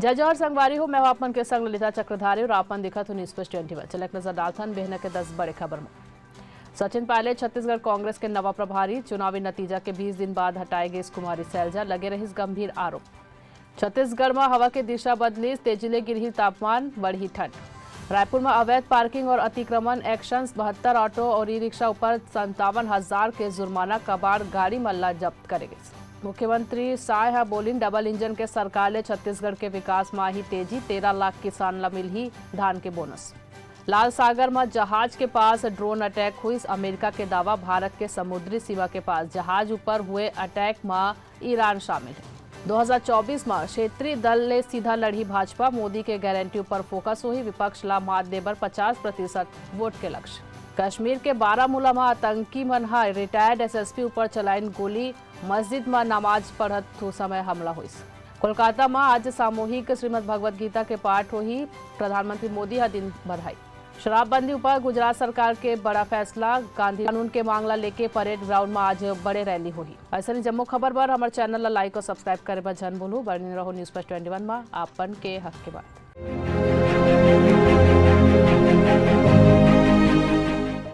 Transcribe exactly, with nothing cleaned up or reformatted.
जय जोहार संगवारी हो, मैं हूं आप मन के संग ललिता चक्रधारी और आप मन देखत हो News First twenty one। चलक नजर डालथन बिहना के दस बड़े खबर में। सचिन पायलट छत्तीसगढ़ कांग्रेस के नवा प्रभारी। चुनावी नतीजा के बीस दिन बाद हटाए गिस कुमारी सैलजा, लगे रहिस गंभीर आरोप। छत्तीसगढ़ म हवा के दिशा बदलिस, तेजी ले गिरही तापमान, बढ़ही ठंड। रायपुर म अवैध पार्किंग और अतिक्रमण एक्शन, बहत्तर ऑटो और ई रिक्शा ऊपर संतावन हजार के जुर्माना, कबाड़ गाड़ी मन ला जब्त करे गिस। मुख्यमंत्री साय ह बोलिन, डबल इंजन के सरकार ले छत्तीसगढ़ के विकास म आही तेजी, तेरह लाख किसान ला मिलही धान के बोनस। लाल सागर म जहाज के पास ड्रोन अटैक हुइस, अमेरिका के दावा, भारत के समुद्री सीमा के पास जहाज ऊपर हुए अटैक म ईरान शामिल हे। दो हज़ार चौबीस म क्षेत्रीय दल ले सीधा लड़ही भाजपा, मोदी के गारंटी ऊपर फोकस होही, विपक्ष ला मात देबर पचास प्रतिशत वोट के लक्ष्य। कश्मीर के बारामूला म आतंकी मन ह रिटायर्ड एसएसपी ऊपर चलाइन गोली, मस्जिद म नमाज पढ़त समय हमला होइस। कोलकाता म आज सामूहिक श्रीमद् भगवत गीता के पाठ होही, प्रधानमंत्री मोदी ह दिन बधाई। शराबबंदी ऊपर गुजरात सरकार के बड़ा फैसला, गांधी कानून के मांग ला लेके परेड ग्राउंड म आज बड़े रैली होही। अइसने जम्मो खबर बर हमर चैनल ला लाइक और सब्सक्राइब करे बर झन भूलू। बने रहो News First twenty one म, आपन के हक के बात।